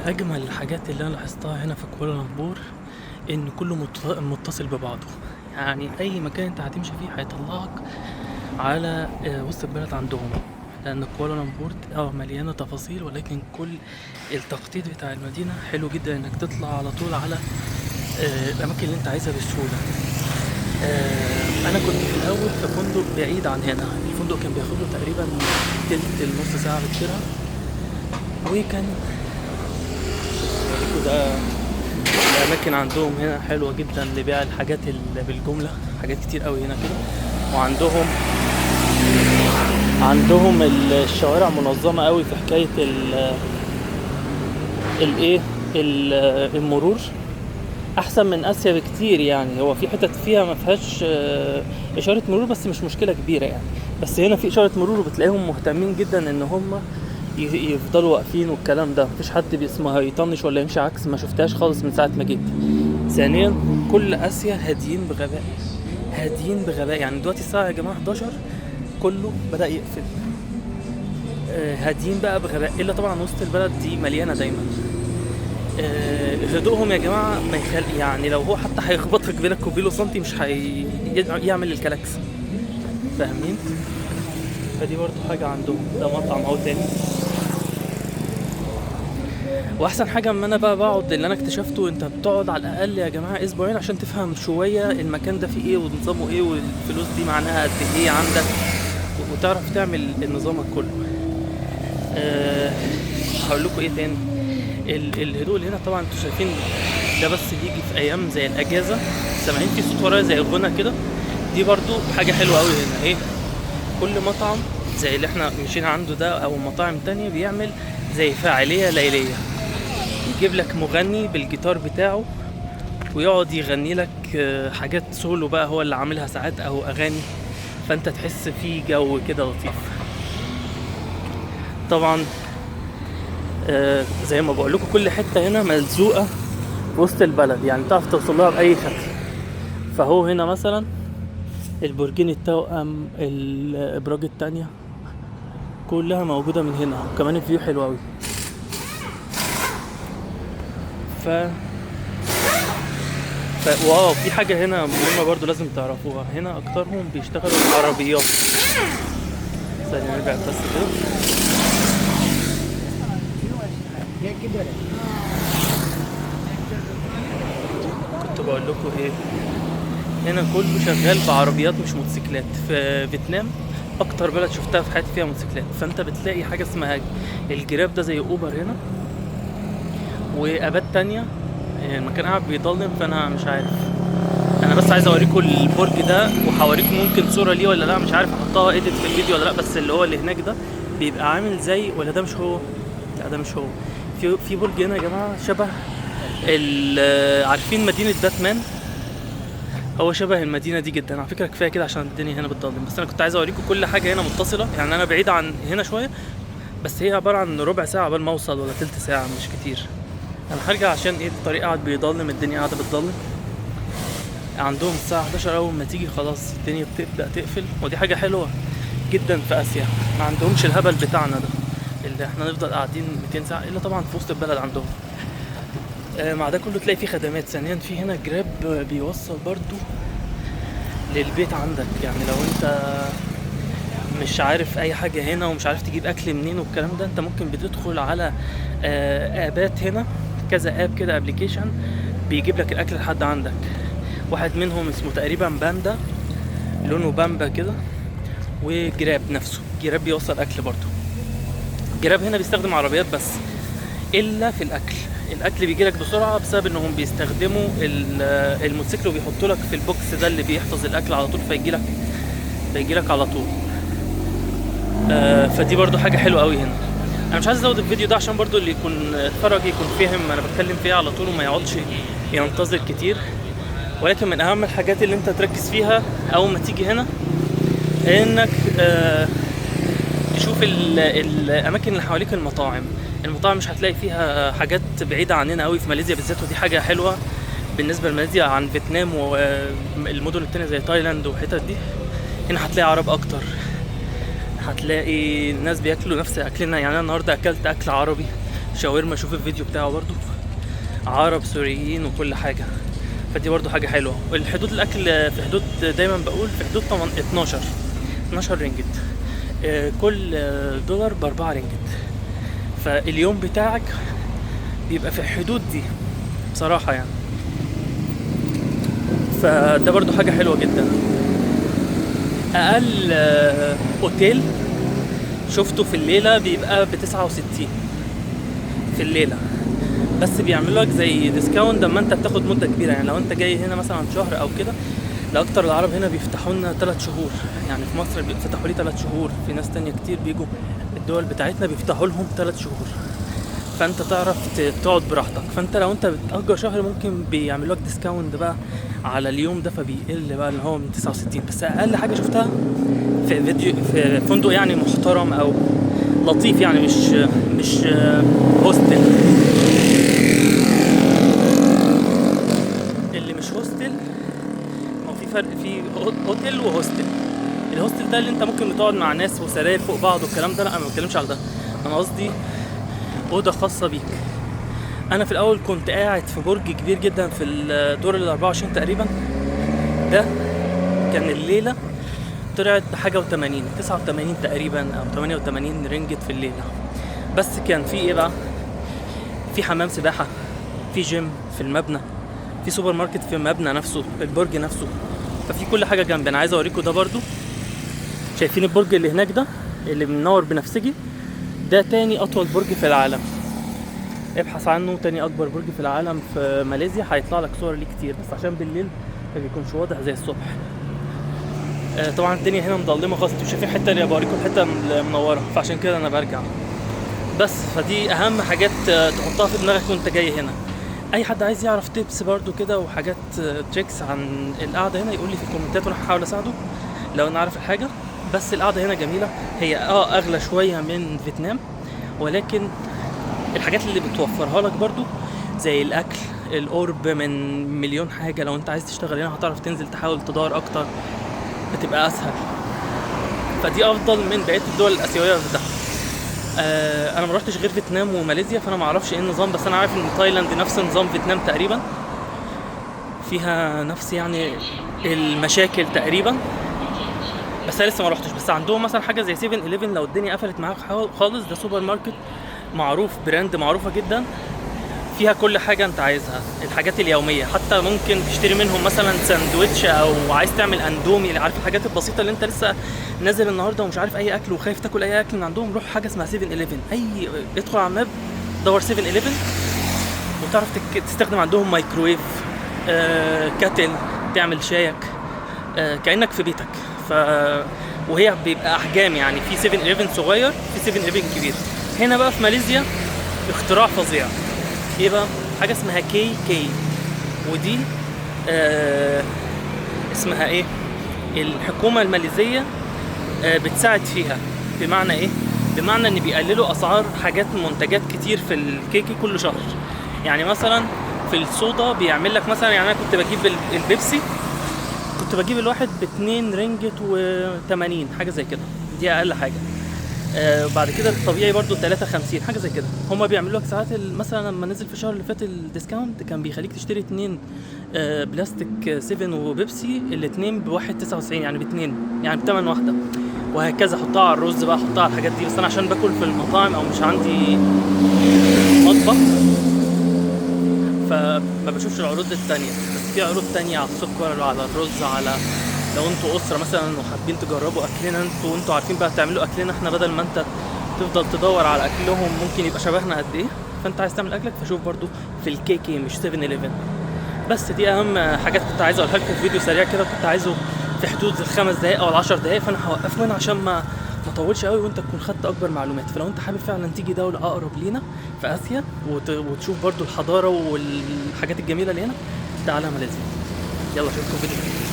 اجمل الحاجات اللي انا لاحظتها هنا في كوالالمبور ان كله متصل ببعضه. يعني اي مكان انت هتمشي فيه هيطلعك على وسط البلد عندهم، لان كوالالمبور مليانة تفاصيل، ولكن كل التخطيط بتاع المدينة حلو جدا انك تطلع على طول على الاماكن اللي انت عايزها بسهولة. انا كنت في الاول في فندق بعيد عن هنا، الفندق كان بياخد له تقريبا تلت النص ساعة بكتيرها، وكان بوريكوا ده الاماكن عندهم هنا حلوة جدا لبيع الحاجات اللي بالجملة، حاجات كتير قوي هنا كده. وعندهم الشوارع منظمة قوي في حكاية الايه المرور، احسن من اسيا بكتير. يعني هو في حتت فيها ما فيهاش اشارة مرور، بس مش مشكلة كبيرة يعني، بس هنا في اشارة مرور وبتلاقيهم مهتمين جدا ان هم يفضلوا واقفين والكلام ده، مفيش حد بيسمع يطنش ولا يمشي عكس، ما شفتهاش خالص من ساعة ما جيت. ثانيا كل اسيا هاديين بغباء، هاديين بغباء. يعني دلوقتي الساعة يا جماعة 11 كله بدا يقفل، هاديين بقى بغباء، الا طبعا وسط البلد دي مليانة دايما. هدوءهم يا جماعة ما يخل، يعني لو هو حتى هيخبطك بينك وبينه سنتي مش هيعمل الكلاكس، فاهمين؟ فدي برضو حاجة عندهم. ده مطعم اهو تاني. واحسن حاجة اما انا بقى بقعد، اللي انا اكتشفته انت بتقعد على الاقل يا جماعة اسبوعين عشان تفهم شوية المكان ده فيه ايه ونظامه ايه والفلوس دي معناها قد ايه عندك، وتعرف تعمل نظامك كله. هقول لكم ايه تاني. الهدوء اللي هنا طبعا انتوا شايفين ده بس بيجي في ايام زي الاجازة، سامعين في صوت ورايا زي غنى كده، دي برضو حاجة حلوة قوي هنا. ايه، كل مطعم زي اللي احنا مشينا عنده ده او مطاعم تانية بيعمل زي فاعلية ليليه، يجيب لك مغني بالجيتار بتاعه ويقعد يغني لك حاجات سولو بقى هو اللي عاملها ساعات او اغاني، فانت تحس في جو كده لطيف. طبعا زي ما بقول لكم كل حتة هنا ملزوقه في وسط البلد، يعني تعرف توصل لها باي شكل. فهو هنا مثلا البرجين التوأم، الابراج التانية كلها موجودة من هنا، وكمان ال view حلو قوي. ف wow، في حاجة هنا مهمة برضو لازم تعرفوها، هنا أكترهم بيشتغلوا بالعربيات. ثانية نرجع بس كده. كنت بقول لكم إيه، هنا كله شغال بعربيات مش موتوسيكلات. في فيتنام أكتر بلد شفتها في حياتي فيها موتوسيكلات، فأنت بتلاقي حاجة اسمها الجراب ده زي أوبر هنا وأبات تانية. المكان قاعد بيضلم فأنا مش عارف، أنا بس عايز أوريكم البرج ده وهوريكم ممكن صورة ليه ولا لا، مش عارف أحطها إيديت في الفيديو ولا لا، بس اللي هو اللي هناك ده بيبقى عامل زي، ولا ده مش هو؟ لا ده مش هو. في برج هنا يا جماعة شبه عارفين مدينة باتمان؟ هو شبه المدينة دي جدا على فكرة. كفاية كده عشان الدنيا هنا بتضلم، بس أنا كنت عايز أوريكم كل حاجة هنا متصلة. يعني أنا بعيد عن هنا شوية، بس هي عبارة عن ربع ساعة قبل ما أوصل ولا تلت ساعة، مش كتير. أنا هرجع عشان إيه، الطريق قاعد بيضلم، الدنيا قاعدة بتضلم. عندهم الساعة 11 أول ما تيجي خلاص الدنيا بتبدأ تقفل، ودي حاجة حلوة جدا في آسيا، ما عندهمش الهبل بتاعنا ده اللي احنا نفضل قاعدين 200 ساعة، إلا طبعا في وسط البلد عندهم. مع ده كله تلاقي فيه خدمات. ثانيا في هنا جراب بيوصل برضو للبيت عندك، يعني لو انت مش عارف اي حاجة هنا ومش عارف تجيب اكل منين والكلام ده، انت ممكن بتدخل على ابات هنا، كذا app كده، application بيجيب لك الاكل لحد عندك. واحد منهم اسمه تقريبا باندا، لونه بامبا كده، وجراب نفسه، جراب بيوصل اكل برضو. جراب هنا بيستخدم عربيات بس، الا في الاكل. الاكل بيجي لك بسرعة بسبب انهم بيستخدموا الموتوسيكل وبيحطوا لك في ال box ده اللي بيحفظ الاكل على طول، فيجي لك على طول. فدي برضو حاجة حلوة قوي هنا. انا مش عايز ازود الفيديو ده عشان برضو اللي يكون اتفرج يكون فاهم انا بتكلم فيها على طول وما يقعدش ينتظر كتير. ولكن من اهم الحاجات اللي انت تركز فيها اول ما تيجي هنا انك تشوف الاماكن اللي حواليك. المطاعم مش هتلاقي فيها حاجات بعيدة عننا قوي في ماليزيا بالذات، ودي حاجة حلوة بالنسبة لماليزيا عن فيتنام والمدن التانية زي تايلاند والحتت دي. هنا هتلاقي عرب اكتر، هتلاقي الناس بياكلوا نفس اكلنا. يعني انا النهارده اكلت اكل عربي، شاورما شوف الفيديو بتاعه برضو، عرب سوريين وكل حاجة، فدي برضو حاجة حلوة. الحدود الاكل في حدود، دايما بقول في حدود 12 رينجت، كل دولار ب4 رينجت، فاليوم بتاعك بيبقى في الحدود دي بصراحة يعني، فده برضو حاجة حلوة جدا. اقل اوتيل شفته في الليلة بيبقى ب69 في الليلة، بس بيعملوا لك زي discount لما انت بتاخد مده كبيرة. يعني لو انت جاي هنا مثلا شهر او كده، لاكتر العرب هنا بيفتحوا لنا 3 شهور، يعني في مصر بيفتحوا لي 3 شهور، في ناس تانية كتير بيجوا الدول بتاعتنا بيفتحوا لهم 3 شهور، فانت تعرف تقعد براحتك. فانت لو انت بتأجر شهر ممكن بيعملوا لك discount بقى على اليوم ده، فبيقل بقى اللي هو من 69. بس اقل حاجة شفتها في فيديو في فندق يعني محترم او لطيف، يعني مش hostel، اللي مش hostel، هو في فرق في اوتيل و hostel. ال hostel ده اللي انت ممكن بتقعد مع ناس وسراير فوق بعض والكلام ده، لا انا ما بتكلمش على ده، انا قصدي اوضة خاصة بيك. انا في الاول كنت قاعد في برج كبير جدا في الدور ال 24 تقريبا، ده كان الليلة طلعت بحاجة و80، 89 تقريبا او 88 رينجت في الليلة. بس كان في ايه بقى؟ في حمام سباحة، في جيم في المبنى، في سوبر ماركت في المبنى نفسه، البرج نفسه، ففي كل حاجة جنبي. انا عايز اوريكم ده برضو. شايفين البرج اللي هناك ده اللي منور بنفسجي؟ ده تاني اطول برج في العالم، ابحث عنه، تاني اكبر برج في العالم في ماليزيا، هيطلع لك صور ليه كتير، بس عشان بالليل ما بيكونش واضح زي الصبح. طبعا الدنيا هنا مظلمة خالص، انتوا شايفين الحتة اللي بوريكم الحتة المنورة، فعشان كده انا برجع. بس فدي اهم حاجات تحطها في دماغك وانت جاي هنا. اي حد عايز يعرف tips برضو كده وحاجات tricks عن القعدة هنا يقول لي في الكومنتات وانا هحاول اساعده لو انا عارف الحاجة. بس القعدة هنا جميلة، هي اغلى شوية من فيتنام، ولكن الحاجات اللي بتوفرها لك برضو زي الاكل، القرب من مليون حاجة، لو انت عايز تشتغل هنا هتعرف تنزل تحاول تدور اكتر، بتبقى اسهل، فدي افضل من بقية الدول الاسيوية في ده. انا ما روحتش غير فيتنام وماليزيا، فانا ما اعرفش ايه النظام، بس انا عارف ان تايلاند نفس نظام فيتنام تقريبا، فيها نفس يعني المشاكل تقريبا، بس انا لسه ما روحتش. بس عندهم مثلا حاجة زي 7 11 لو الدنيا قفلت معاك خالص، ده سوبر ماركت معروف، brand معروفة جدا، فيها كل حاجة انت عايزها، الحاجات اليومية، حتى ممكن تشتري منهم مثلا ساندويتش او عايز تعمل اندومي، عارف الحاجات البسيطة اللي انت لسه نازل النهارده ومش عارف اي اكل وخايف تاكل اي اكل من عندهم، روح حاجة اسمها 7 11، اي ادخل على ال map دور 7 11 وتعرف تستخدم عندهم مايكرويف، kettle، تعمل شايك، كانك في بيتك. وهي بيبقى احجام، يعني في 7 11 صغير، في 7 11 كبير. هنا بقى في ماليزيا اختراع فظيع، ايه بقى؟ حاجة اسمها KK، ودي اسمها ايه؟ الحكومة الماليزيه بتساعد فيها. بمعنى ايه؟ بمعنى ان بيقللوا اسعار حاجات، منتجات كتير في ال KK كل شهر. يعني مثلا في الصودا بيعمل لك مثلا، يعني انا كنت بجيب البيبسي، كنت بجيب الواحد ب2 رينجت و80 حاجة زي كده، دي اقل حاجة. بعد كده الطبيعي برضو 3.50 حاجة زي كده. هما بيعملوا لك ساعات مثلا لما نزل في الشهر اللي فات ال discount كان بيخليك تشتري 2 بلاستيك 7 وبيبسي، الاثنين ب1.99، يعني باتنين، يعني بتمن واحدة، وهكذا. حطها على الرز بقى، حطها على الحاجات دي. بس انا عشان باكل في المطاعم او مش عندي مطبخ فما بشوفش العروض التانية، بس في عروض تانية على السكر، على الرز، على لو انتوا اسره مثلا وحابين تجربوا اكلنا انتوا، وانتوا عارفين بقى تعملوا اكلنا احنا، بدل ما انت تفضل تدور على اكلهم ممكن يبقى شبهنا قد ايه، فانت عايز تعمل اكلك فشوف برضو في ال KK مش 7 11. بس دي اهم حاجات كنت عايز اقولها لكم في فيديو سريع كده، كنت عايزه في حدود ال5 دقائق او ال10 دقائق، فانا هوقفه هنا عشان ما اطولش قوي وانت تكون خدت اكبر معلومات. فلو انت حابب فعلا تيجي دولة اقرب لينا في اسيا وتشوف برضو الحضارة والحاجات الجميلة اللي هنا، تعالى ماليزيا. يلا اشوفكم فيديو جديد.